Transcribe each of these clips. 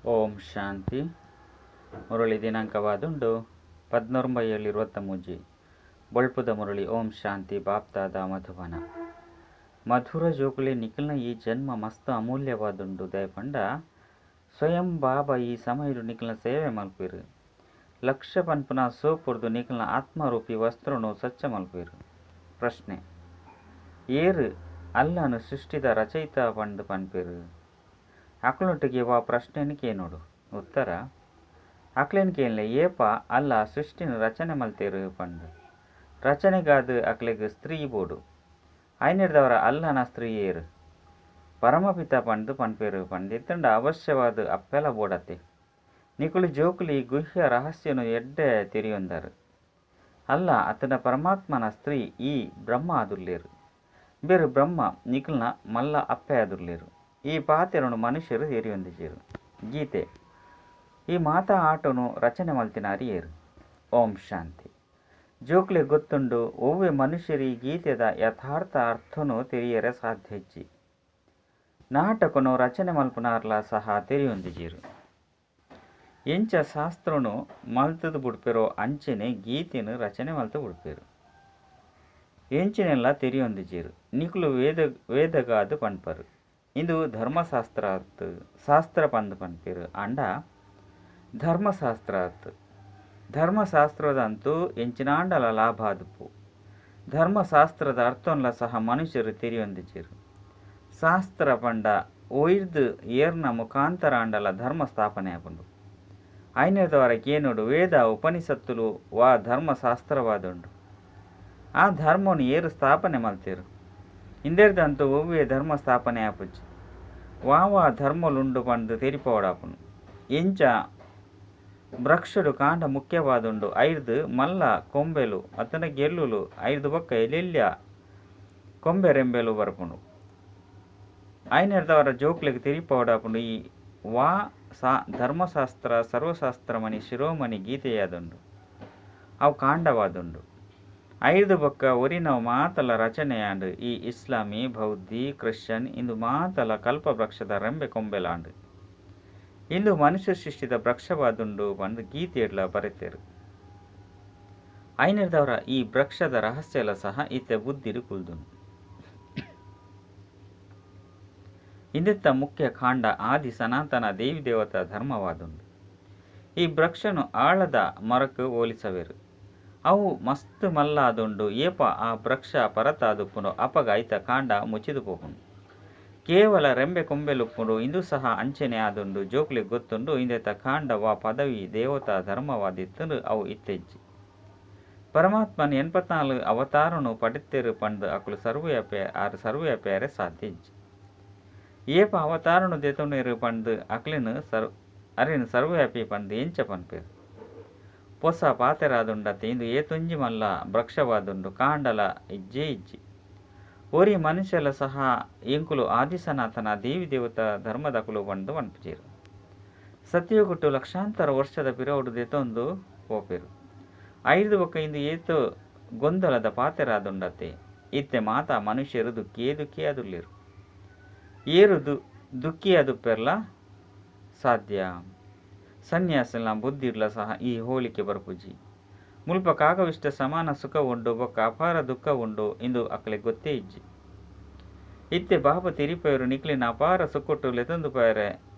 ಓಂ ಶಾಂತಿ. ಮುರಳಿ ದಿನಾಂಕವಾದುಂಡು 19/7/23. ಬೊಳ್ಪುದ ಮುರಳಿ. ಓಂ ಶಾಂತಿ. ಬಾಪ್ತಾದ ಮಧುಬನ. ಮಧುರ ಜೋಕುಲೆ ನಿಖಿಲ್ನ ಈ ಜನ್ಮ ಮಸ್ತ್ ಅಮೂಲ್ಯವಾದುಂಡು. ದಯಪಂಡ ಸ್ವಯಂ ಬಾಬಾ ಈ ಸಮಯಡು ನಿಖಿಲ್ನ ಸೇವೆ ಮಲ್ಪಿರು. ಲಕ್ಷ ಪನ್ಪುನ ಸೋಪುರ್ದು ನಿಖಿಲ್ನ ಆತ್ಮರೂಪಿ ವಸ್ತ್ರನು ಸ್ವಚ್ಛ ಮಲ್ಪಿರು. ಪ್ರಶ್ನೆ: ಏರು ಅಲ್ಲನು ಸೃಷ್ಟಿದ ರಚಯಿತ ಪಂದು ಪನ್ಪಿರು? ಅಕ್ಲೊಟ್ಟಿಗೆ ವಾ ಪ್ರಶ್ನೆನು ಕೇನೋಡು. ಉತ್ತರ: ಅಕ್ಲೇನ್ ಕೇನ್ಲೆ ಏಪ ಅಲ್ಲ ಸೃಷ್ಟಿನ ರಚನೆ ಮಲ್ತೇರು ಪಂದು. ರಚನೆಗಾದ ಅಕ್ಲೆಗ್ ಸ್ತ್ರೀ ಬೋಡು. ಐನೆಡ್ದವರ ಅಲ್ಲನ ಸ್ತ್ರೀ ಏರು ಪರಮಪಿತ ಪಂದು ಪನ್ಪೇರು ಪಂದಿತ್ತಂಡ ಅವಶ್ಯವಾದ ಅಪ್ಪೆಲ ಬೋಡತೆ. ನಿಕುಲು ಜೋಕುಲಿ ಗುಹ್ಯ ರಹಸ್ಯನು ಎಡ್ಡೆ ತೆರಿಯೊಂದರು. ಅಲ್ಲ ಅತನ ಪರಮಾತ್ಮನ ಸ್ತ್ರೀ ಈ ಬ್ರಹ್ಮ ಆದುಲ್ಲೇರು. ಬೇರು ಬ್ರಹ್ಮ ನಿಕುಲ್ನ ಮಲ್ಲ ಅಪ್ಪೆ ಆದುಲ್ಲೇರು. ಈ ಪಾತೆರನು ಮನುಷ್ಯರು ತೆರಿಯೊಂದಿಜೇರು. ಗೀತೆ ಈ ಮಾತಾ ಆಟನು ರಚನೆ ಮಲ್ತಿನಾರಿ ಏರು. ಓಂ ಶಾಂತಿ. ಜೋಕ್ಲೆ ಗೊತ್ತುಂಡು ಒವ್ವೆ ಮನುಷ್ಯರು ಈ ಗೀತೆದ ಯಥಾರ್ಥ ಅರ್ಥನು ತೆರಿಯರೆ ಸಾಧ್ಯ ಇಜ್ಜಿ. ನಾಟಕನು ರಚನೆ ಮಲ್ಪುನಾರ್ಲ ಸಹ ತೆರಿಯೊಂದಿಜೇರು. ಎಂಚ ಶಾಸ್ತ್ರನು ಮಲ್ತದ ಬುಡ್ಪೆರೋ ಅಂಚೆನೆ ಗೀತೆನು ರಚನೆ ಮಲ್ತ ಬುಡ್ಪೆರು. ಎಂಚಿನೆಲ್ಲ ತೆರಿಯೊಂದಿಜೇರು. ನಿಕುಲು ವೇದ ವೇದಗಾದು ಪನ್ಪರು. ಇಂದು ಧರ್ಮಶಾಸ್ತ್ರ ಶಾಸ್ತ್ರ ಪಂದು ಪನ್ಪೆರು. ಅಂಡ ಧರ್ಮಶಾಸ್ತ್ರ ಧರ್ಮಶಾಸ್ತ್ರದಂತೂ ಎಂಚಿನಾಂಡಲ ಲಾಭ ಆದುಪ್ಪು. ಧರ್ಮಶಾಸ್ತ್ರದ ಅರ್ಥನ್ಲ ಸಹ ಮನುಷ್ಯರು ತೆರಿಯೊಂದಿಜೇರು. ಶಾಸ್ತ್ರ ಪಂಡ ಒಯ್ದು ಏರ್ನ ಮುಖಾಂತರ ಅಂಡಲ ಧರ್ಮ ಸ್ಥಾಪನೆ ಆಪುಂಡು. ಐನೇದವರ ಕೇನುಡು ವೇದ ಉಪನಿಷತ್ತುಲು ವಾ ಧರ್ಮಶಾಸ್ತ್ರವಾದುಂಡು. ಆ ಧರ್ಮನು ಏರು ಸ್ಥಾಪನೆ ಮಲ್ತೇರು. ಇಂದೆರ್ದಂತೂ ಒವ್ವೆ ಧರ್ಮ ಸ್ಥಾಪನೆ ಆಪುಜಿ. ವಾ ವಾ ಧರ್ಮಲುಂಡು ಪಂದು ತೆರಿಪೋಡಾಪುಂಡು. ಎಂಚ ವೃಕ್ಷಡು ಕಾಂಡ ಮುಖ್ಯವಾದುಂಡು. ಐರ್ದು ಮಲ್ಲ ಕೊಂಬೆಲು ಅತನ ಗೆಲ್ಲುಲು ಐರ್ದು ಬೊಕ್ಕ ಎಲೆಲ್ಯ ಕೊಂಬೆ ರೆಂಬೆಲು ಬರ್ಪುಂಡು. ಐನೆರ್ದವರ ಜೋಕ್ಲೆಗ್ ತೆರಿಪೋಡಾಪುಂಡು. ಈ ವಾ ಸಾ ಧರ್ಮಶಾಸ್ತ್ರ ಸರ್ವಶಾಸ್ತ್ರಮಣಿ ಶಿರೋಮಣಿ ಗೀತೆಯಾದುಂಡು. ಅವು ಕಾಂಡವಾದುಂಡು. ಐದು ಬೊಕ್ಕ ಒರಿನವು ಮಾತಲ ರಚನೆಯಾಂಡು. ಈ ಇಸ್ಲಾಮಿ ಬೌದ್ಧಿ ಕ್ರಿಶ್ಚಿಯನ್ ಇಂದು ಮಾತಲ ಕಲ್ಪ ವೃಕ್ಷದ ರೆಂಬೆ ಕೊಂಬೆಲಾಂಡು. ಇಂದು ಮನುಷ್ಯ ಸೃಷ್ಟಿದ ವೃಕ್ಷವಾದುಂಡು ಪಂದು ಗೀತೆಡ್ಲ ಬರೆತೇರು. ಐನೆರ್ದವರ ಈ ವೃಕ್ಷದ ರಹಸ್ಯಲ ಸಹ ಇತ್ತೆ ಬುದ್ಧಿರು ಕುಲ್ದುಂಡು. ಇಂದೆತ್ತ ಮುಖ್ಯ ಕಾಂಡ ಆದಿ ಸನಾತನ ದೇವಿ ದೇವತಾ ಧರ್ಮವಾದುಂಡು. ಈ ವೃಕ್ಷನು ಆಳದ ಮರಕ್ಕೆ ಹೋಲಿಸವೇರು. ಅವು ಮಸ್ತ್ ಮಲ್ಲಾದುಂಡು. ಏಪ ಆ ವೃಕ್ಷ ಪರತಾದುಪ್ಪುಂಡು ಅಪಗ ಐತ ಕಾಂಡ ಮುಚ್ಚಿದು ಪೋಪುಂಡು. ಕೇವಲ ರೆಂಬೆ ಕೊಂಬೆಲುಪ್ಪುಂಡು. ಇಂದು ಸಹ ಅಂಚೆನೆ ಆದುಂಡು. ಜೋಕ್ಲೆಗ್ ಗೊತ್ತುಂಡು ಇಂದೆತ್ತ ಕಾಂಡ ವಾ ಪದವಿ ದೇವತಾ ಧರ್ಮವಾದಿತ್ತುಂಡು ಅವು ಇತ್ತೆಜ್ಜಿ. ಪರಮಾತ್ಮನ 84 ಅವತಾರನು ಪಡೆತೇರು ಪಂದು ಅಕುಲು ಸರ್ವವ್ಯಾಪಿ ಆರು ಸರ್ವವ್ಯಾಪಿಯಾರೆ ಸಾಧ್ಯ ಇಜ್ಜಿ. ಏಪ ಅವತಾರನು ದೆತೊನೇರು ಪಂದು ಅಕ್ಲೆನ್ ಅರೆನ್ ಸರ್ವವ್ಯಾಪಿ ಪಂದು ಎಂಚ ಪನ್ಪೇರು. ಪೊಸ ಪಾತೆರಾದುಂಡತೆ. ಇಂದು ಏತೊಂಜಿ ಮಲ್ಲ ವೃಕ್ಷವಾದುಂಡು. ಕಾಂಡಲ ಇಜ್ಜೇ ಇಜ್ಜಿ. ಒರಿ ಮನುಷ್ಯಲ ಸಹ ಎಂಕುಲು ಆದಿಸನಾತನ ದೇವಿ ದೇವತಾ ಧರ್ಮದಕುಲು ಪಂದು ಪನ್ಪುಜೇರು. ಸತ್ಯಗುಟ್ಟು ಲಕ್ಷಾಂತರ ವರ್ಷದ ಪಿರವುಡು ದೆತೊಂದು ಪೋಪೆರು. ಐದು ಬೊಕ್ಕ ಇಂದು ಏತೋ ಗೊಂದಲದ ಪಾತೆರಾದುಂಡತೆ. ಇತ್ತೆ ಮಾತಾ ಮನುಷ್ಯರು ದುಃಖಿಯೇ ದುಃಖಿಯೇ ಆದುಲ್ಲೇರು. ಏರು ದುಃಖಿಯಾದುಪ್ಪೆರ್ಲ ಸಾಧ್ಯ. ಸನ್ಯಾಸನ ಬುದ್ಧಿರ್ಲ ಸಹ ಈ ಹೋಲಿಕೆ ಬರ್ಪುಜಿ. ಮುಲ್ಪ ಕಾಗವಿಷ್ಟ ಸಮಾನ ಸುಖ ಉಂಡು ಬೊಕ್ಕ ಅಪಾರ ದುಃಖ ಉಂಡು ಇಂದು ಅಕ್ಲೆ ಗೊತ್ತೇ ಇಜ್ಜಿ. ಇತ್ತೆ ಬಾಬ ತೆರಿಪೆಯರು ನಿಕ್ಲಿನ ಅಪಾರ ಸುಖೊಟ್ಟು ಲೆತೊಂದು ಪೋಯರೆ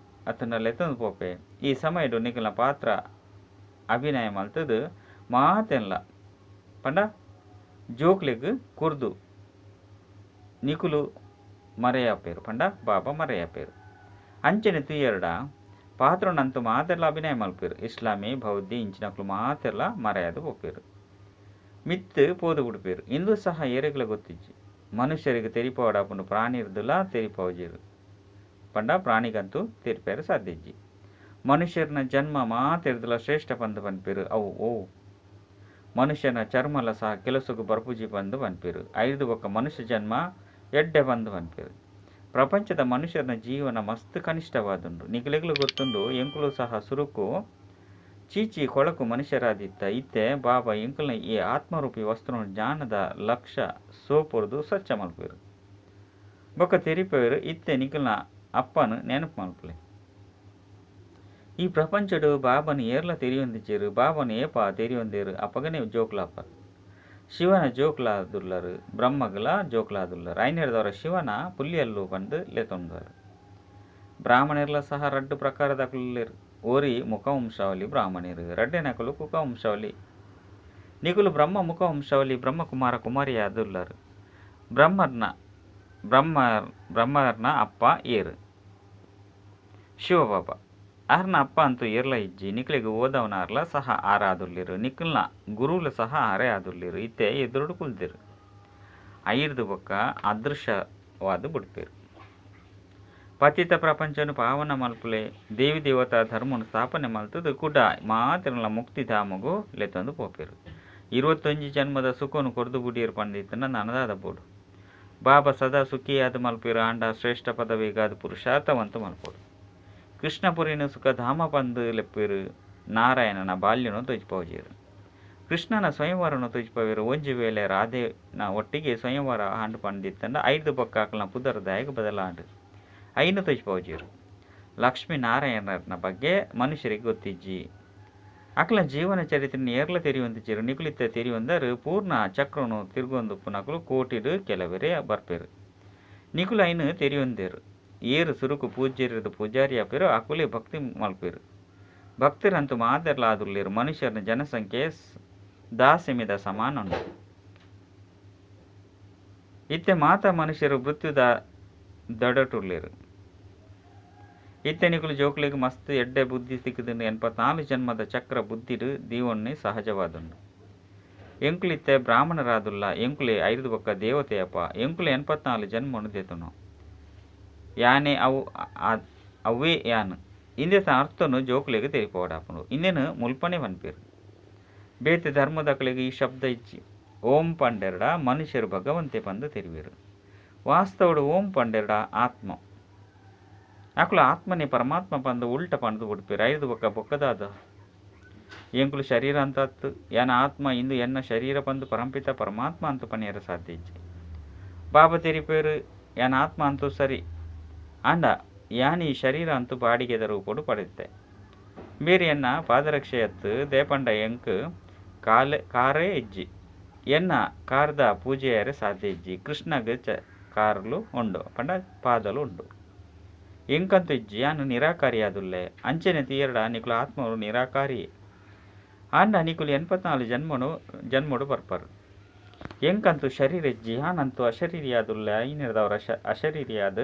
ಅತನ ಲೆತೊಂದು ಪೋಪೆ. ಈ ಸಮಯಡು ನಿಕ್ಲಿನ ಪಾತ್ರ ಅಭಿನಯ ಮಲ್ತದು ಮಾತೆನ್ಲ ಪಂಡ ಜೋಕ್ಲೆಗ್ ಕುರ್ದು ನಿಕುಲು ಮರೆಯಾಪೇರು ಪಂಡ ಬಾಬಾ ಮರೆಯಾಪೇರು. ಅಂಚನೆ ತುಯ್ಯರ್ಡ ಪಾತ್ರನಂತೂ ಮಾತೆರ್ಲ ಅಭಿನಯ ಮಲ್ಪೇರು. ಇಸ್ಲಾಮಿ ಬೌದ್ಧಿ ಇಂಚಿನಕ್ಲು ಮಾತೆರ್ಲ ಮರೆಯಾದು ಪೋಪೇರು. ಮಿತ್ತು ಪೋದು ಬಿಡ್ಪೇರು. ಇಂದು ಸಹ ಏರೆಗ್ಲ ಗೊತ್ತಿಜ್ಜಿ. ಮನುಷ್ಯರಿಗೆ ತೆರಿಪೋಡಾಪುಂಡು ಪ್ರಾಣಿರ್ದುಲ ತೆರಿಪೋಜೇರು ಪಂಡ ಪ್ರಾಣಿಗಂತೂ ತೆರಿಪೇರು ಸಾಧ್ಯ ಇಜ್ಜಿ. ಮನುಷ್ಯರನ ಜನ್ಮ ಮಾತೆರ್ದುಲ ಶ್ರೇಷ್ಠ ಪಂದು ಪನ್ಪೇರು. ಅವು ಓ ಮನುಷ್ಯನ ಚರ್ಮಲ ಸಹ ಕೆಲಸಕ್ಕೂ ಬರ್ಪುಜಿ ಪಂದು ಪನ್ಪೇರು. ಐದು ಬೊಕ್ಕ ಮನುಷ್ಯ ಜನ್ಮ ಎಡ್ಡೆ ಪಂದು ಪನ್ಪೇರು. ಪ್ರಪಂಚದ ಮನುಷ್ಯನ ಜೀವನ ಮಸ್ತ್ ಕನಿಷ್ಠವಾದುಂಡು. ನಿಕ್ಲೆಗ್ಲು ಗೊತ್ತುಂಡು ಎಂಕುಲು ಸಹ ಸುರುಕು ಚೀಚಿ ಕೊಳಕು ಮನುಷ್ಯರಾದಿತ್ತ. ಇತ್ತೆ ಬಾಬಾ ಎಂಕುಲ್ನ ಈ ಆತ್ಮರೂಪಿ ವಸ್ತು ಜ್ಞಾನದ ಲಕ್ಷ ಸೋಪುರ್ದು ಸ್ವಚ್ಛ ಮಲ್ಪೇರು. ಬೊಕ್ಕ ತೆರಿಪೇರು. ಇತ್ತೆ ನಿಕಲ್ನ ಅಪ್ಪನು ನೆನಪು ಮಲ್ಪಲೆ. ಈ ಪ್ರಪಂಚಡು ಬಾಬನ ಏರ್ಲ ತೆರಿಯೊಂದಿಜ್ಜೆರು ಬಾಬನ ಏಪ ತೆರಿಯೊಂದೇರು ಅಪಗನೆ ಜೋಕ್ಲಾಪರ್. ಶಿವನ ಜೋಕ್ಲಾದುಲ್ಲರು ಬ್ರಹ್ಮಗಲ ಜೋಕ್ಲಾದುಲ್ಲರು ಐನೆರ್ದವರ ಶಿವನ ಪುಲ್ಲಿಯಲ್ಲು ಪಂದು ಲೆತೊಂದರು. ಬ್ರಾಹ್ಮಣರ್ಲ ಸಹ ರಡ್ಡು ಪ್ರಕಾರದಕುಲ್ಲೇರು. ಓರಿ ಮುಖವಂಶಾವಳಿ ಬ್ರಾಹ್ಮಣರು, ರಡ್ಡೆನಕುಲು ಕುಕವಂಶಾವಳಿ. ನಿಕುಲು ಬ್ರಹ್ಮ ಮುಖವಂಶಾವಳಿ ಬ್ರಹ್ಮಕುಮಾರ ಕುಮಾರಿಯಾದುಲ್ಲರು. ಬ್ರಹ್ಮರ್ನ ಅಪ್ಪ ಏರು ಶಿವಬಾಬಾ. ಆರ್ನ ಅಪ್ಪ ಅಂತೂ ಏರ್ಲ ಇಜ್ಜಿ. ನಿಕ್ಲೆಗ್ ಓದವನಾರ್ಲ ಸಹ ಆರಾದುಲ್ಲೇರು. ನಿಕ್ಕಲ್ನ ಗುರುಲ ಸಹ ಆರೇ ಆದುಲ್ಲೇರು. ಇತ್ತೆ ಎದುರುಡು ಕುಲ್ದಿರು ಐರ್ದು ಬೊಕ್ಕ ಅದೃಶ್ಯವಾದ ಬುಡ್ಪೇರು. ಪತಿತ ಪ್ರಪಂಚನು ಪಾವನ ಮಲ್ಪುಲೆ ದೇವಿ ದೇವತಾ ಧರ್ಮನು ಸ್ಥಾಪನೆ ಮಲ್ತದು ಕುಡ ಮಾತ್ರಲ ಮುಕ್ತಿಧಾಮಗು ಲೆತ್ತೊಂದು ಪೋಪೇರು. 21 ಜನ್ಮದ ಸುಖನು ಕೊರ್ದು ಬುಡಿಯರು ಪಂಡಿತನ ನನದಾದ ಬೋಡು. ಬಾಬಾ ಸದಾ ಸುಖಿಯಾದ ಮಲ್ಪೇರು ಆಂಡ ಶ್ರೇಷ್ಠ ಪದವಿಗಾದ ಪುರುಷಾರ್ಥವಂತ ಮಲ್ಪೋಡು. ಕೃಷ್ಣಪುರಿನ ಸುಖಧಾಮ ಪಂದು ಲೆಪ್ಪೇರು. ನಾರಾಯಣನ ಬಾಲ್ಯನು ತೊಜ್ಪೋಜೇರು. ಕೃಷ್ಣನ ಸ್ವಯಂವರನು ತೊಜ್ಪವೇರು. ಒಂಜಿ ವೇಳೆ ರಾಧೆನ ಒಟ್ಟಿಗೆ ಸ್ವಯಂವರ ಆಂಡು ಪಂದಿತ್ತಂಡ 5 ಬೊಕ್ಕಾಕಲ್ನ ಪುದರ್ದಾಯಕ ಬದಲಾಂಡು ಐನು ತೊಜ್ಪೋಜೇರು. ಲಕ್ಷ್ಮೀ ನಾರಾಯಣನ ಬಗ್ಗೆ ಮನುಷ್ಯರಿಗೆ ಗೊತ್ತಿಜ್ಜಿ. ಅಕಲ ಜೀವನ ಚರಿತ್ರೆ ಏರ್ಲ ತೆರಿಯೊಂದಿಜ್ಜೆರು. ನಿಕುಲಿತ್ತ ತೆರಿಯೊಂದರು ಪೂರ್ಣ ಚಕ್ರನು ತಿರುಗೊಂದು ಪುನಕಲು ಕೋಟಿಡು ಕೆಲವರೇ ಬರ್ಪೇರು. ನಿಕುಲು ಐನು ತೆರಿಯೊಂದೇರು. ಏರು ಸುರುಕು ಪೂಜ್ಯರಿದ್ದು ಪೂಜಾರಿ ಆಪೇರು ಅಕುಲೇ ಭಕ್ತಿ ಮಲ್ಪೇರು. ಭಕ್ತರಂತೂ ಮಾದರ್ಲಾದುಲ್ಲೇರು. ಮನುಷ್ಯರ ಜನಸಂಖ್ಯೆ ದಾಸೆಮಿದ ಸಮಾನ ಉಂಡು. ಇತ್ತೆ ಮಾತ ಮನುಷ್ಯರು ಮೃತ್ಯುದ ದಡಟುಲ್ಲೇರು. ಇತ್ತೆ ನಿಕುಲು ಜೋಕ್ಲೆಗ್ ಮಸ್ತ್ ಎಡ್ಡೆ ಬುದ್ಧಿ ತಿಕ್ಕುದುಂಡು. 84 ಜನ್ಮದ ಚಕ್ರ ಬುದ್ಧಿಡು ದೀವೊನ್ನೆ ಸಹಜವಾದುಂಡು. ಎಂಕುಲಿತ್ತೆ ಬ್ರಾಹ್ಮಣರಾದುಲ್ಲ. ಎಂಕುಲೆ 5 ಬೊಕ್ಕ ದೇವತೆಯಪ್ಪ. ಎಂಕುಲೆ 84 ಜನ್ಮನು ದೇತನು ಯಾನೆ ಅವು ಅವೇ ಯಾನು ಇಂದೆತ ಅರ್ಥನು ಜೋಕುಲೆಗ್ ತೆರಿಪೋಡಾಪುಂಡು. ಇಂದೆನು ಮುಲ್ಪನೆ ಪನ್ಪೇರು. ಬೇತೆ ಧರ್ಮದಕಲೆಗ್ ಈ ಶಬ್ದ ಇಜ್ಜಿ. ಓಂ ಪಂಡೆರಡ ಮನುಷ್ಯರು ಭಗವಂತೆ ಪಂದು ತೆರಿವೇರು. ವಾಸ್ತವಡು ಓಂ ಪಂಡೆರಡ ಆತ್ಮ. ಅಕುಲು ಆತ್ಮನೇ ಪರಮಾತ್ಮ ಪಂದು ಉಲ್ಟ ಪಂದು ಬಿಡ್ಪೇರು. 5 ಬೊಕ್ಕ ಬೊಕ್ಕದಾದ ಎಂಕುಲು ಶರೀರ ಅಂತತ್ತು ಯಾನ ಆತ್ಮ ಇಂದು ಎನ್ನ ಶರೀರ ಪಂದು ಪರಂಪಿತ ಪರಮಾತ್ಮ ಅಂತ ಪನಿಯರ ಸಾಧ್ಯ ಇಜ್ಜಿ. ಬಾಬಾ ತೆರಿಪೇರು ಯಾನ ಆತ್ಮ ಅಂತೂ ಸರಿ ಆಂಡ ಯಾನ್ ಈ ಶರೀರ ಅಂತೂ ಬಾಡಿಗೆದ ರೂಪಡು ಪಡೆಯುತ್ತೆ. ಬೇರೆ ಎನ್ನ ಪಾದರಕ್ಷೆಯತ್ತು ದೇಪಂಡ ಎಂಕ್ ಕಾರೇ ಇಜ್ಜಿ. ಎನ್ನ ಕಾರ್ದ ಪೂಜೆಯರೆ ಸಾಧ್ಯ ಇಜ್ಜಿ. ಕೃಷ್ಣಗ್ ಕಾರ್ಲು ಉಂಡು ಪಂಡ ಪಾದಲು ಉಂಡು. ಎಂಕಂತೂ ಇಜ್ಜಿ. ಯಾನು ನಿರಾಕಾರಿಯಾದುಲ್ಲೆ. ಅಂಚನೆ ತೀರಡ ನಿಕುಲು ಆತ್ಮರು ನಿರಾಕಾರಿ. ಆಂಡ ನಿಕುಲು 84 ಜನ್ಮಡು ಬರ್ಪರು. ಎಂಕಂತೂ ಶರೀರ ಇಜ್ಜಿ. ಯಾನಂತೂ ಅಶರೀರಿಯಾದುಲ್ಲೆ. ಐನಿರ್ದವರ ಅಶರೀರಿಯಾದ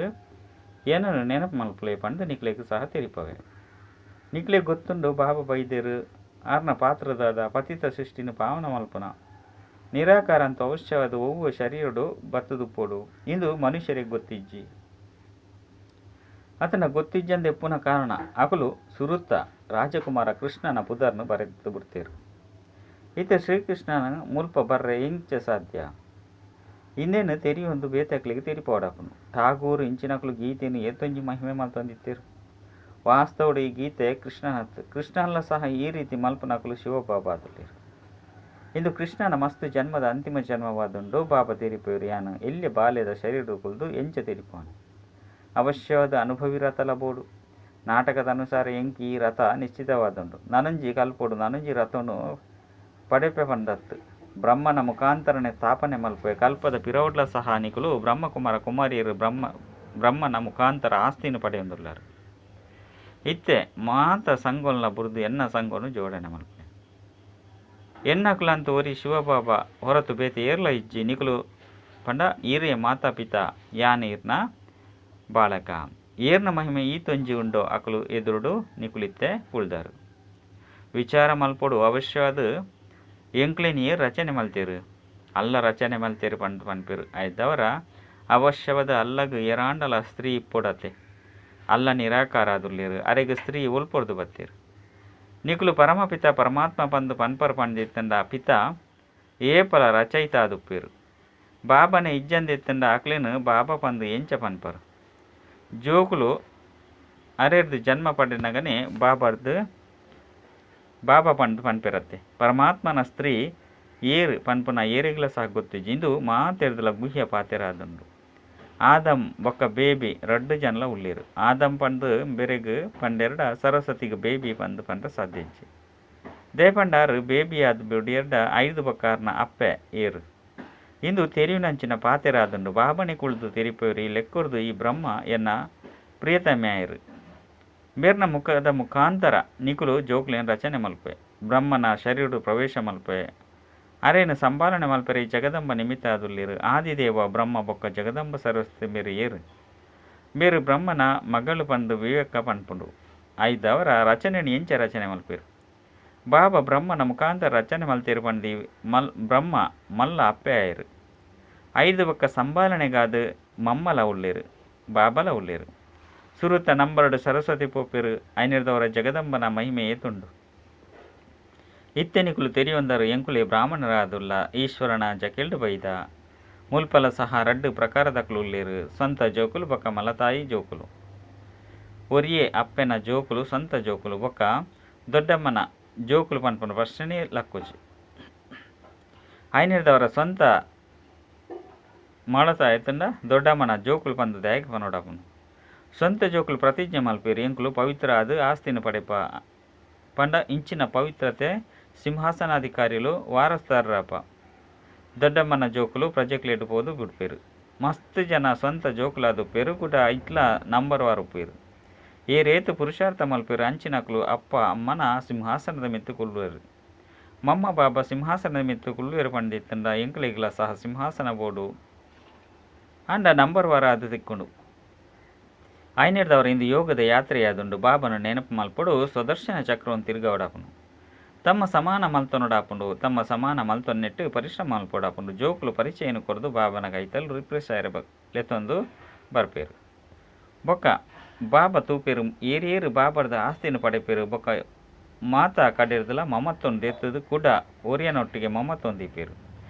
ಏನನ್ನು ನೆನಪು ಮಲ್ಪುಲೆ ಪಂದು ನಿಕ್ಲೆಗ್ ಸಹ ತೆರಿಪವೆ. ನಿಕ್ಲೆಗ್ ಗೊತ್ತುಂಡು ಬಾಬಾ ಬೈದೇರು ಆರ್ನ ಪಾತ್ರದಾದ ಪತಿತ ಸೃಷ್ಟಿನ ಪಾವನ ಮಲ್ಪುನ ನಿರಾಕಾರ ಅಂತ ಅವಶ್ಯವಾದ ಒವ್ವ ಶರೀರಡು ಬತ್ತದುಪ್ಪೋಡು ಇಂದು ಮನುಷ್ಯರಿಗೆ ಗೊತ್ತಿಜ್ಜಿ. ಆತನ ಗೊತ್ತಿಜ್ಜಂದೆ ಪುನಃ ಕಾರಣ ಅಕಲು ಸುರುತ್ತ ರಾಜಕುಮಾರ ಕೃಷ್ಣನ ಪುದರ್ನು ಬರೆದು ಬಿಡ್ತೇರು. ಈತ ಶ್ರೀಕೃಷ್ಣನ ಮುಲ್ಪ ಬರ್ರೆ ಎಂಚ ಸಾಧ್ಯ? ಇನ್ನೇನು ತೆರಿಯೊಂದು ಬೇತಕ್ಲಿಗೆ ತೆರಿಪೋಡಾಪುನು. ಠಾಗೂರು ಇಂಚಿನಕಲು ಗೀತೆಯನ್ನು ಏತೊಂಜಿ ಮಹಿಮೆ ಮಲ್ತೊಂದಿತ್ತೇರು. ವಾಸ್ತವಡು ಈ ಗೀತೆ ಕೃಷ್ಣನತ್ತು. ಕೃಷ್ಣನ ಸಹ ಈ ರೀತಿ ಮಲ್ಪನಕಲು ಶಿವಬಾಬಾ ಆದುಲ್ಲೇರು. ಇಂದು ಕೃಷ್ಣನ ಮಸ್ತು ಜನ್ಮದ ಅಂತಿಮ ಜನ್ಮವಾದುಂಡು. ಬಾಬಾ ತೆರಿಪೇರು ಯಾನು ಎಲ್ಲಿ ಬಾಲ್ಯದ ಶರೀರ ಕುಲ್ದು ಎಂಚ ತೆರಿಪೋನು. ಅವಶ್ಯವಾದ ಅನುಭವಿ ರಥಲ ಬೋಡು. ನಾಟಕದ ಅನುಸಾರ ಎಂಕಿ ಈ ರಥ ನಿಶ್ಚಿತವಾದುಂಡು. ನನಂಜಿ ಕಲ್ಪೋಡು ನನಂಜಿ ರಥನು ಪಡೆಪೆ ಪಂದತ್ತು. ಬ್ರಹ್ಮನ ಮುಖಾಂತರನೆ ಸ್ಥಾಪನೆ ಮಲ್ಪೆ. ಕಲ್ಪದ ಪಿರೌಡ್ಲ ಸಹ ನಿಕುಲು ಬ್ರಹ್ಮಕುಮಾರ ಕುಮಾರಿಯರು ಬ್ರಹ್ಮನ ಮುಖಾಂತರ ಆಸ್ತಿನ ಪಡೆಯೊಂದುಲ್ಲಾರು. ಇತ್ತೆ ಮಾತ ಸಂಗೊಲ್ನ ಬುರ್ದು ಎನ್ನ ಸಂಗೊನು ಜೋಡಣೆ ಮಲ್ಪೆ. ಎನ್ನಕುಲಂತ ಒರಿ ಶಿವಬಾಬಾ ಹೊರತು ಬೇತೆ ಏರ್ಲ ಇಜ್ಜಿ. ನಿಕುಲು ಪಂಡ ಈರೇ ಮಾತಾ ಪಿತಾ ಯಾನ್ ಈರ್ನ ಬಾಳಕ. ಏರ್ನ ಮಹಿಮೆ ಈ ತೊಂಜಿ ಉಂಡೋ ಅಕಲು ಎದುರುಡು ನಿಕುಲಿತ್ತೆ ಕುಳ್ದಾರು. ವಿಚಾರ ಮಲ್ಪೊಡು. ಅವಶ್ಯವಾದ ಎಂಕ್ಲೆನ್ ಏರ್ ರಚನೆ ಮಲ್ತೇರು ಅಲ್ಲ ರಚನೆ ಮಲ್ತೇರು ಪಂಡ್ ಪನ್ಪೇರು. ಆಯ್ತವರ ಅವಶ್ಯವಾದ ಅಲ್ಲಗ್ ಏರಾಂಡಲ ಸ್ತ್ರೀ ಇಪ್ಪೊಡತೆ. ಅಲ್ಲ ನಿರಾಕಾರ ಆದುಲ್ಲೇರು. ಅರೆಗ್ ಸ್ತ್ರೀ ಒಲ್ಪೊರ್ದು ಬತ್ತೇರು. ನಿಕುಲು ಪರಮಪಿತ ಪರಮಾತ್ಮ ಪಂದು ಪನ್ಪರ್ ಪಂದಿತ್ತಂಡ ಪಿತ ಏಪಲ ರಚಯಿತ ಆದುಪ್ಪೇರು. ಬಾಬನೆ ಇಜ್ಜಂದಿತ್ತಂಡ ಅಕ್ಲೆನ್ ಬಾಬಾ ಪಂದು ಎಂಚ ಪನ್ಪರು. ಜೋಕುಲು ಅರೆರ್ದು ಜನ್ಮ ಪಡೆನಗನೆ ಬಾಬರ್ದು ಬಾಬಾ ಪಂದು ಪನ್ಪೆರತ್ತೆ. ಪರಮಾತ್ಮನ ಸ್ತ್ರೀ ಏರು ಪನ್ಪುನ ಏರೆಗ್ಲ ಸಹ ಗೊತ್ತಿಜ್ಜಿ. ಇಂದು ಮಾತೆರ್ದಲ ಗುಹ್ಯ ಪಾತೆರಾದುಂಡು. ಆದಮ್ ಬೊಕ್ಕ ಬೇಬಿ ರಡ್ಡ್ ಜನಲ ಉಲ್ಲೆರ್. ಆದಮ್ ಪಂದ್ ಬೆರೆಗ್ ಪಂಡೆರ್ಡ ಸರಸ್ವತಿಗ್ ಬೇಬಿ ಪಂದ್ ಪಂಡ ಸಾಧ್ಯ ಇಜ್ಜಿ. ದೇಪಂಡಾರ್ ಬೇಬಿ ಆದ್ ಬುಡಿಯರ್ಡ ಐದು ಬೊಕ್ಕಾರ್ನ ಅಪ್ಪೆ ಏರ್. ಇಂದು ತೆರಿಯುನಂಚಿನ ಪಾತೆರಾದುಂಡು. ಬಾಬನೆ ಕುಳ್ದು ತೆರಿಪೇರು ಈ ಲೆಕ್ಕೊರ್ದು ಈ ಬ್ರಹ್ಮ ಎನ್ನ ಪ್ರಿಯತಮ್ಯಾಯೆರ್. ಬೇರ್ನ ಮುಖದ ಮುಖಾಂತರ ನಿಕುಲು ಜೋಕ್ಲೆನ್ ರಚನೆ ಮಲ್ಪೆ. ಬ್ರಹ್ಮನ ಶರೀರಡ್ ಪ್ರವೇಶ ಮಲ್ಪೆ. ಅರೇನು ಸಂಭಾಲನೆ ಮಲ್ಪೆರೆ ಈ ಜಗದಂಬ ನಿಮಿತ್ತ ಆದುಲ್ಲೆರ್. ಆದಿದೇವ ಬ್ರಹ್ಮ ಬೊಕ್ಕ ಜಗದಂಬ ಸರಸ್ವತಿ ಮೇರು ಏರು. ಮೇರು ಬ್ರಹ್ಮನ ಮಗಳು ಪಂದು ವಿವೇಕ ಪನ್ಪುಂಡು. ಐದವರ ರಚನೆ ಎಂಚ ರಚನೆ ಮಲ್ಪೆರು. ಬಾಬಾ ಬ್ರಹ್ಮನ ಮುಖಾಂತರ ರಚನೆ ಮಲ್ತೇರು ಪಂದು ಮಲ್ ಬ್ರಹ್ಮ ಮಲ್ಲ ಅಪ್ಪೆ ಆಯೆರು. ಐದು ಬೊಕ್ಕ ಸಂಭಾಲನೆಗಾದ ಮಮ್ಮಲ ಉಲ್ಲೆರು ಬಾಬಲ ಉಲ್ಲೆರು. ಸುರುತ ನಂಬರ್ಡ್ ಸರಸ್ವತಿ ಪೋಪೆರು ಐನಿರ್ದವರ ಜಗದಂಬನ ಮಹಿಮೆ ಏತುಂಡು. ಇತ್ತೆನಿಕುಲು ತೆರಿಯೊಂದರು ಎಂಕುಲೆ ಬ್ರಾಹ್ಮಣರಾದುಲ್ಲ ಈಶ್ವರನ ಜಕೆಲ್ಡ್ ಬೈದ. ಮುಲ್ಪಲ ಸಹ ರಡ್ಡ್ ಪ್ರಕಾರದಕುಲು ಉಲ್ಲೆರು. ಸ್ವಂತ ಜೋಕುಲು ಬೊಕ್ಕ ಮಲತಾಯಿ ಜೋಕುಲು. ಒರಿಯೇ ಅಪ್ಪೆನ ಜೋಕುಲು ಸ್ವಂತ ಜೋಕುಲು ಬೊಕ್ಕ ದೊಡ್ಡಮ್ಮನ ಜೋಕುಲು ಪನ್ಪುನ ಪ್ರಶ್ನೆ ಲಕ್ಕುಜಿ. ಐನಿರ್ದವರ ಸ್ವಂತ ಮಲತಾಯಿ ತಂಡ ದೊಡ್ಡಮ್ಮನ ಜೋಕುಲು ಪಂದು ದಾಯಕ ಪನೋಡಾಪುನು. ಸ್ವಂತ ಜೋಕುಲು ಪ್ರತಿಜ್ಞೆ ಮಲ್ಪೇರು ಎಂಕುಲು ಪವಿತ್ರ ಆದ್ ಆಸ್ತಿನ ಪಡೆಪ ಪಂಡ ಇಂಚಿನ ಪವಿತ್ರತೆ ಸಿಂಹಾಸನಾಧಿಕಾರಿಲು ವಾರಸ್ದಾರರಪ್ಪ. ದೊಡ್ಡಮ್ಮನ ಜೋಕುಲು ಪ್ರಜೆಕ್ಲೆಡ್ ಪೋದು ಬಿಡ್ಪೇರು. ಮಸ್ತ್ ಜನ ಸ್ವಂತ ಜೋಕುಲಾದು ಪೆರುಗುಡ ಐಟ್ಲ ನಂಬರ್ ವಾರ್ ಉಪ್ಪೇರು. ಏರೇತು ಪುರುಷಾರ್ಥ ಮಲ್ಪೇರು ಅಂಚಿನಕುಲು ಅಪ್ಪ ಅಮ್ಮನ ಸಿಂಹಾಸನದ ಮಿತ್ತು ಕುಲ್ಲುವೆರು. ಮಮ್ಮ ಬಾಬಾ ಸಿಂಹಾಸನದ ಮಿತ್ತು ಕುಲ್ಲುವೆರು ಪಂಡಿತ್ತಂಡ ಎಂಕುಲೆಗ್ಲ ಸಹ ಸಿಂಹಾಸನ ಬೋಡು ಅಂಡ ನಂಬರ್ ವಾರ ಅದು ತಿಕ್ಕೊಂಡು. ಐನಿರ್ದವರ ಇಂದು ಯೋಗದ ಯಾತ್ರೆಯಾದುಂಡು. ಬಾಬನ ನೆನಪು ಮಲ್ಪಡು ಸ್ವದರ್ಶನ ಚಕ್ರವನ್ನು ತಿರುಗವಡಾಪುನು. ತಮ್ಮ ಸಮಾನ ಮಲ್ತೊನಡಾಪುಂಡು. ತಮ್ಮ ಸಮಾನ ಮಲ್ತೊನ್ನೆಟ್ಟು ಪರಿಶ್ರಮ ಮಲ್ಪೊಡಾಪುಂಡು. ಜೋಕುಲು ಪರಿಚಯನ ಕೊರದು ಬಾಬನ ಕೈತಲ್ ರಿಪ್ರೆಸ್ ಆಯರ ಲೆತ್ತೊಂದು ಬರ್ಪೇರು. ಬೊಕ್ಕ ಬಾಬಾ ತೂಪೇರು ಏರೇರು ಬಾಬರ್ದ ಆಸ್ತಿನ ಪಡೆಪೇರು. ಬೊಕ್ಕ ಮಾತಾ ಕಡೆರ್ದಲ ಮಮತ್ವನ್ ದೆತ್ತದು ಕೂಡ ಒರಿಯನೊಟ್ಟಿಗೆ ಮಮತ್ವನ್ ದೀಪೇರು.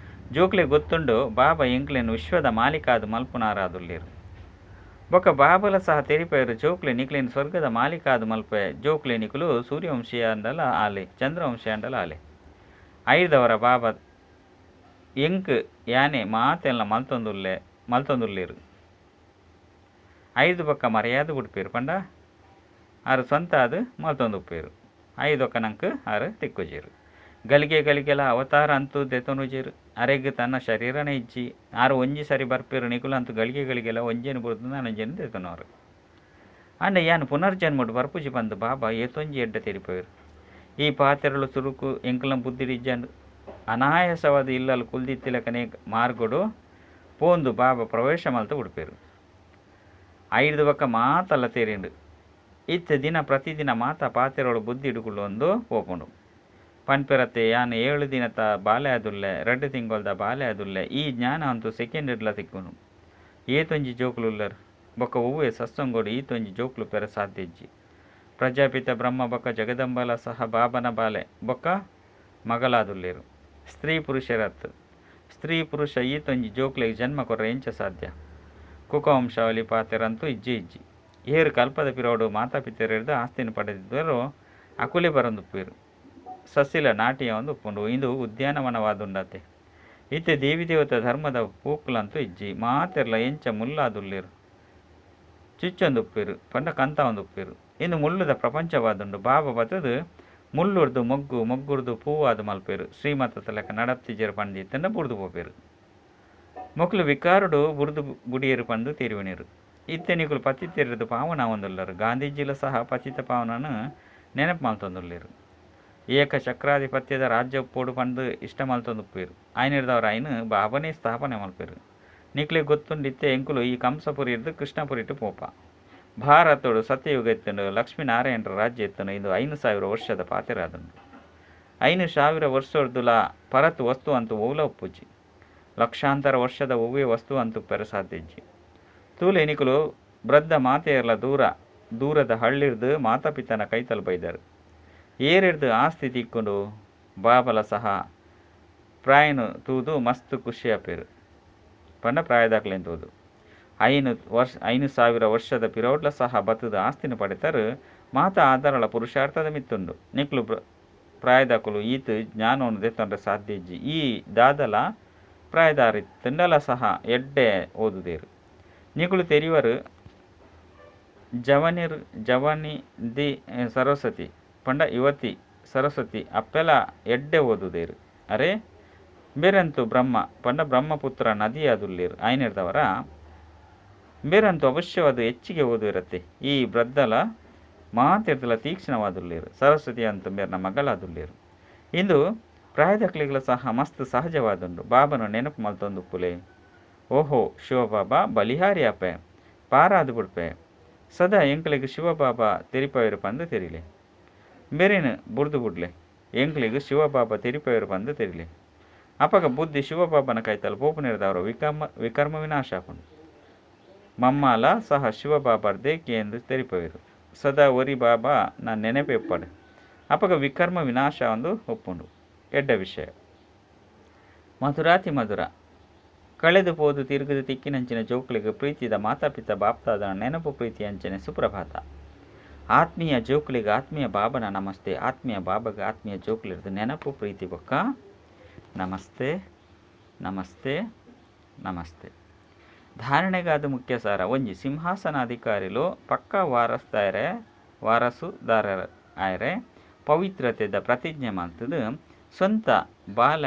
ಜೋಕ್ಲೆ ಗೊತ್ತುಂಡು ಬಾಬಾ ಎಂಕ್ಲೆನ್ ವಿಶ್ವದ ಮಾಲೀಕಾದ ಮಲ್ಪುನಾರಾದುಲ್ಲೇರು. ಬೊಕ್ಕ ಬಾಬಲ ಸಹ ತೆರಿಪೇರು ಜೋಕ್ಲೆ ನಿಕ್ಲೆನ್ ಸ್ವರ್ಗದ ಮಾಲೀಕಾದ ಮಲ್ಪೆ. ಜೋಕ್ಲೆ ನಿಕುಲು ಸೂರ್ಯವಂಶೀಯ ಅಂಡಲ ಆಲೆ ಚಂದ್ರವಂಶೀಯ ಅಂಡಲ ಆಲೆ. ಐದವರ ಬಾಬಾ ಎಂಕ್ ಯಾನೆ ಮಾತೆಲ್ಲ ಮಲ್ತೊಂದುಲ್ಲೇರು. ಐದು ಬೊಕ್ಕ ಮರ್ಯಾದೆ ಬಿಡ್ಪೇರು ಪಂಡ ಆರು ಸ್ವಂತ ಅದು ಮಲ್ತೊಂದುಪ್ಪೇರು. ಐದೊಕ್ಕ ನಂಕ್ ಆರು ತಿಕ್ಕುಜೇರು. ಗಳಿಗೆ ಗಳಿಗೆಲ ಅವತಾರ ಅಂತೂ ದೆತೊನುಜೇರು. ಅರೆಗ್ ತನ್ನ ಶರೀರನೇ ಇಜ್ಜಿ. ಆರು ಒಂಜಿ ಸರಿ ಬರ್ಪೇರು ನಿಕುಲು ಅಂತೂ ಗಳಿಗೆ ಗಳಿಗೆಲ ಒಂಜೇನು ಬುಡ್ದು ನಾನೊಂಜೇನು ದೆತೊನವರು. ಅಂಡ ಯಾನ್ ಪುನರ್ಜನ್ಮಡು ಬರ್ಪುಜಿ ಪಂದು ಬಾಬಾ ಏತೊಂಜಿ ಎಡ್ಡೆ ತೆರಿಪೇರು. ಈ ಪಾತೆರಳು ಸುರುಕು ಎಂಕುಲ ಬುದ್ಧಿಡಿಜ್ಜಂಡು ಅನಾಯಾಸವಾದ ಇಲ್ಲಲು ಕುಲ್ದಿತ್ತಿಲಕನೆ ಮಾರ್ಗೊಡು ಪೋಂದು ಬಾಬಾ ಪ್ರವೇಶ ಮಲ್ತು ಬಿಡ್ಪೇರು. ಐದು ಬೊಕ್ಕ ಮಾತಲ್ಲ ತೇರಿಂಡು. ಇತ್ತೆ ದಿನ ಪ್ರತಿದಿನ ಮಾತಾ ಪಾತೆರಳು ಬುದ್ಧಿ ಹಿಡುಕೊಳ್ಳೊಂದು ಪೋಪುಂಡು. ಪನ್ಪೆರತ್ತೆ ಯಾನ್ 7 ದಿನತ ಬಾಲೆ ಆದುಲ್ಲೆ 2 ತಿಂಗೊಲ್ದ ಬಾಲೆ ಆದುಲ್ಲೆ. ಈ ಜ್ಞಾನ ಅಂತೂ ಸೆಕೆಂಡ್ ಇಡ್ಲ ತಿಕ್ಕುನು. ಏತೊಂಜಿ ಜೋಕುಲು ಉಲ್ಲರ್ ಬೊಕ್ಕ ಒವ್ವೆ ಸತ್ಸಂಗೋಡು ಈತೊಂಜಿ ಜೋಕುಲು ಪೆರ ಸಾಧ್ಯ ಇಜ್ಜಿ. ಪ್ರಜಾಪಿತ ಬ್ರಹ್ಮ ಬೊಕ್ಕ ಜಗದಂಬಲ ಸಹ ಬಾಬನ ಬಾಲೆ ಬೊಕ್ಕ ಮಗಲಾದುಲ್ಲೇರು. ಸ್ತ್ರೀ ಪುರುಷರತ್ ಸ್ತ್ರೀ ಪುರುಷ ಈತೊಂಜಿ ಜೋಕ್ಲೆಗ್ ಜನ್ಮ ಕೊರ್ರ ಎಂಚ ಸಾಧ್ಯ. ಕುಕವಂಶಾವಳಿ ಪಾತೆರಂತೂ ಇಜ್ಜಿ ಇಜ್ಜಿ. ಏರು ಕಲ್ಪದ ಪಿರೋಡು ಮಾತಾಪಿತರೆರ್ದು ಆಸ್ತಿನ ಪಡೆದಿದ್ದರು ಅಕುಲೆ ಬರಂದುಪ್ಪೇರು. ಸಸಿಲ ನಾಟ್ಯ ಒಂದು ಉಪ್ಪುಂಡು. ಇಂದು ಉದ್ಯಾನವನವಾದುಂಡತೆ. ಇತ್ತೆ ದೇವಿ ದೇವತ ಧರ್ಮದ ಪೂಕುಲಂತೂ ಇಜ್ಜಿ. ಮಾತೆರ್ಲ ಎಂಚ ಮುಲ್ಲಾದುಲ್ಲೇರು ಚುಚ್ಚೊಂದುಪ್ಪೇರು ಪಂಡ ಕಂತ ಒಂದುಪ್ಪೇರು. ಇಂದು ಮುಳ್ಳುದ ಪ್ರಪಂಚವಾದುಂಡು. ಬಾಬಾ ಬತ್ತದು ಮುಳ್ಳುರ್ದು ಮೊಗ್ಗು ಮೊಗ್ಗುರ್ದು ಪೂವಾದು ಮಲ್ಪೇರು. ಶ್ರೀಮತ ಲೆಕ್ಕ ನಡಪ್ತಿಜೇರು ಪಂಡಿತ್ತಂಡ ಬುಡ್ದು ಪೋಪೇರು. ಮೊಕ್ಲು ವಿಕಾರುಡು ಬುಡ್ದು ಬುಡಿಯರು ಪಂದು ತೆರಿವನೇರು. ಇತ್ತೆ ನಿಕುಲು ಪತಿತೆರೆದು ಪಾವನ ಒಂದುಲ್ಲರು. ಗಾಂಧೀಜಿಲ ಸಹ ಪತಿತ ಪಾವನನು ನೆನಪು ಮಲ್ತೊಂದುಲ್ಲೇರು. ಏಕ ಚಕ್ರಾಧಿಪತ್ಯದ ರಾಜ್ಯ ಪೋಡು ಪಂದು ಇಷ್ಟ ಮಲ್ತೊಂದುಪ್ಪೇರು. ಆಯ್ನಿರ್ದವರ ಐನು ಬಾಬನೇ ಸ್ಥಾಪನೆ ಮಲ್ಪೇರು. ನಿಕ್ಲೆ ಗೊತ್ತುಂಡಿತ್ತೆ ಎಂಕುಲು ಈ ಕಂಸಪುರಿ ಇರ್ದು ಕೃಷ್ಣಪುರಿಟು ಪೋಪ. ಭಾರತೋಡು ಸತ್ಯಯುಗ ಎತ್ತುಂಡು ಲಕ್ಷ್ಮೀನಾರಾಯಣರ ರಾಜ್ಯ ಎತ್ತುಂಡು. ಇದು 5000 ವರ್ಷದ ಪಾತೆರಾದುಂಡು. 5000 ವರ್ಷರ್ದುಲ ಪರತು ವಸ್ತು ಅಂತೂ ಓಲ ಒಪ್ಪುಜಿ. ಲಕ್ಷಾಂತರ ವರ್ಷದ ಒವ್ವೇ ವಸ್ತು ಅಂತೂ ಪೆರ ಸಾಧ್ಯ ಇಜ್ಜಿ. ತೂಲೆ ನಿಕುಲು ವೃದ್ಧ ಮಾತೆಯರ್ಲ ದೂರ ದೂರದ ಹಳ್ಳಿರ್ದು ಮಾತಾಪಿತನ ಕೈತಲ್ ಬೈದರು. ಏರಿರ್ದು ಆಸ್ತಿ ತಿಕ್ಕೊಂಡು ಬಾಬಲ ಸಹ ಪ್ರಾಯನು ತೂದು ಮಸ್ತ್ ಖುಷಿಯಾಪೇರು. ಪಂಡ ಪ್ರಾಯದಾಕ್ಲೇನು ತೂದು 5000 ವರ್ಷದ ಪಿರೋಡ್ಲ ಸಹ ಬತ್ತದ ಆಸ್ತಿನ ಪಡೆತರು. ಮಾತಾ ಆಧಾರಳ ಪುರುಷಾರ್ಥದ ಮಿತ್ತುಂಡು. ನಿಕ್ಲು ಪ್ರಾಯದಾಕುಲು ಈತ ಜ್ಞಾನವನ್ನು ದೆತ್ತೊಂಡ್ರೆ ಸಾಧ್ಯ ಇಜ್ಜಿ. ಈ ದಾದಲ ಪ್ರಾಯದಾರಿ ತಂಡಲ ಸಹ ಎಡ್ಡೆ ಓದುದೇರು. ನಿಕುಲು ತೆರಿವರು ಜವನಿರ್ ಜವನಿ ದಿ ಸರಸ್ವತಿ ಪಂಡ ಯುವತಿ ಸರಸ್ವತಿ ಅಪ್ಪೆಲ ಎಡ್ಡೆ ಓದುದೇರು ಅರೆ ಬೇರಂತು ಬ್ರಹ್ಮ ಪಂಡ ಬ್ರಹ್ಮಪುತ್ರ ನದಿಯಾದುಲ್ಲೇರು ಆಯ್ನಿರ್ದವರ ಬೇರಂತು ಅವಶ್ಯವಾದ ಹೆಚ್ಚಿಗೆ ಓದುವಿರತ್ತೆ ಈ ಬ್ರದ್ದಲ ಮಾತಿರ್ದಲ ತೀಕ್ಷ್ಣವಾದುಲ್ಲೇರು ಸರಸ್ವತಿ ಅಂತ ಬೇರ್ನ ಮಗಳಾದುಲ್ಲೇರು ಇಂದು ಪ್ರಾಯದಕ್ಲಿಗಳ ಸಹ ಮಸ್ತ್ ಸಹಜವಾದುಂಡು ಬಾಬನ ನೆನಪು ಮಲ್ತೊಂದು ಪುಲೆ ಓಹೋ ಶಿವಬಾಬಾ ಬಲಿಹಾರಿ ಅಪ್ಪೆ ಪಾರಾದು ಬಿಡ್ಪೆ ಸದಾ ಎಂಕ್ಲಿಗೆ ಶಿವಬಾಬಾ ತೆರಿಪವಿರು ಪಂದು ತೆರಿಲೆ ಬೇರೇನು ಬುರ್ದು ಬುಡ್ಲೆ ಎಂಕ್ಲಿಗೆ ಶಿವಬಾಬಾ ತೆರಿಪವಿರು ಪಂದು ತೆರಿಲೆ ಅಪಗ ಬುದ್ಧಿ ಶಿವಬಾಬನ ಕೈತಲ್ ಪೋಪುನಿರ್ದವರು ವಿಕರ್ಮ ವಿನಾಶ ಆಪುಂಡು ಮಮ್ಮಾಲ ಸಹ ಶಿವಬಾಬರ್ದೇ ಎಂದು ತೆರಿಪವಿರು ಸದಾ ಒರಿ ಬಾಬಾ ನಾನು ನೆನಪೆಪ್ಪಾಡು ಅಪಗ ವಿಕರ್ಮ ವಿನಾಶ ಒಂದು ಒಪ್ಪುಂಡು ಎಡ್ಡ ವಿಷಯ ಮಧುರಾತಿ ಮಧುರ ಕಳೆದು ಪೋದು ತಿರುಗದು ತಿಕ್ಕಿನಂಚಿನ ಜೋಕುಲಿಗೆ ಪ್ರೀತಿದ ಮಾತಾಪಿತ ಬಾಪ್ತಾದ ನೆನಪು ಪ್ರೀತಿ ಅಂಚನೆ ಸುಪ್ರಭಾತ ಆತ್ಮೀಯ ಜೋಕುಲಿಗೆ ಆತ್ಮೀಯ ಬಾಬನ ನಮಸ್ತೆ ಆತ್ಮೀಯ ಬಾಬಗೆ ಆತ್ಮೀಯ ಜೋಕುಲಿರ್ದು ನೆನಪು ಪ್ರೀತಿ ಬೊಕ್ಕ ನಮಸ್ತೆ ನಮಸ್ತೆ ನಮಸ್ತೆ. ಧಾರಣೆಗಾದ ಮುಖ್ಯ ಸಾರ ಒಂಜಿ ಸಿಂಹಾಸನಾಧಿಕಾರಿಲು ಪಕ್ಕ ವಾರಸ್ದಾರೆ ವಾರಸುದಾರರ ಆಯರೆ ಪವಿತ್ರತೆದ ಪ್ರತಿಜ್ಞೆ ಮಾಡ್ತದೆ ಸ್ವಂತ ಬಾಲ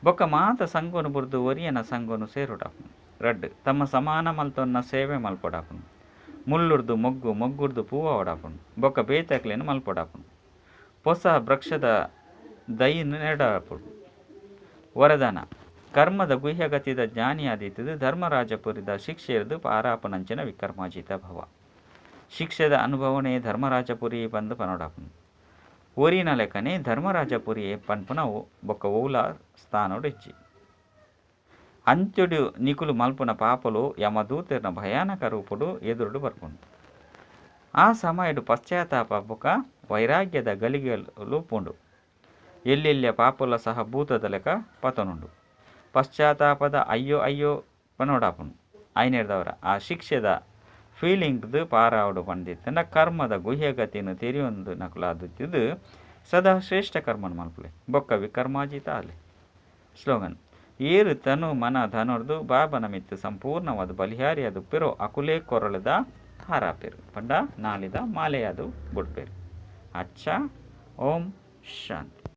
ಬೊಕ್ಕ ಮಾತ ಸಂಗೋನು ಬುರ್ದು ಒರಿಯನ ಸಂಗೋನು ಸೇರುಡಾಪುಂಡು ರಡ್ಡು ತಮ್ಮ ಸಮಾನ ಮಲ್ತೊನ್ನ ಸೇವೆ ಮಲ್ಪೊಡಾಪುಂಡು ಮುಳ್ಳುರ್ದು ಮೊಗ್ಗು ಮೊಗ್ಗುರ್ದು ಪೂವ ಓಡಾಪುಂಡು ಬೊಕ್ಕ ಬೇತಕ್ಲೇನು ಮಲ್ಪೊಡಾಪುಂಡು ಹೊಸ ವೃಕ್ಷದ ದಯಿನು ನೆಡಾಪುಂಡು. ವರದಾನ ಕರ್ಮದ ಗುಹ್ಯಗತಿದ ಜ್ಞಾನಿಯಾದಿತ್ತದು ಧರ್ಮರಾಜಪುರಿದ ಶಿಕ್ಷೆಯದು ಪಾರಾಪನಂಚಿನ ವಿಕರ್ಮಾಜಿತ ಭವ ಶಿಕ್ಷೆದ ಅನುಭವನೇ ಧರ್ಮರಾಜಪುರಿ ಬಂದು ಪನೋಡಾಪುಂಡು ಒರಿನ ಲೆಕ್ಕನೆ ಧರ್ಮರಾಜಪುರಿ ಪನ್ಪುನ ಬೊಕ್ಕ ಓಲ ಸ್ಥಾನೋಡು ಇಚ್ಚಿ ಅಂತ್ಯುಡು ನಿಕುಲು ಮಲ್ಪುನ ಪಾಪಲು ಯಮದೂತೆರ್ನ ಭಯಾನಕ ರೂಪುಡು ಎದುರುಡು ಬರ್ಪುಂಡು ಆ ಸಮಯಡು ಪಶ್ಚಾತ್ತಾಪ ಬೊಕ್ಕ ವೈರಾಗ್ಯದ ಗಲಿಗೆಲು ಪುಂಡು ಎಲ್ಲೆಲ್ಲಿಯ ಪಾಪುಲ ಸಹ ಭೂತದ ಲೆಕ್ಕ ಪತನುಂಡು ಪಶ್ಚಾತ್ತಾಪದ ಅಯ್ಯೋ ಅಯ್ಯೋ ಪನೋಡಾಪುಂಡು ಐನೇರ್ದವರ ಆ ಶಿಕ್ಷೆದ ಫೀಲಿಂಗ್ದು ಪಾರಾವಡು ಪಂಡಿತ್ತಂಡ ಕರ್ಮದ ಗುಹ್ಯಗತಿನ ತೆರಿಯೊಂದು ನಕುಲಾದುತ್ತಿದ್ದು ಸದಾ ಶ್ರೇಷ್ಠ ಕರ್ಮನ ಮಲ್ಪಲೆ ಬೊಕ್ಕ ವಿಕರ್ಮಾಜಿತ ಅಲೆ. ಸ್ಲೋಗನ್ ಏರು ತನು ಮನ ಧನುರ್ದು ಬಾಬನ ಮಿತ್ತು ಸಂಪೂರ್ಣವಾದ ಬಲಿಹಾರಿಯಾದ ಪಿರೋ ಅಕುಲೇ ಕೊರಳದ ಹಾರಾಪೇರು ಪಂಡ ನಾಳಿದ ಮಾಲೆಯಾದು ಬುಡ್ಪೇರು. ಅಚ್ಚ ಓಂ ಶಾಂತಿ.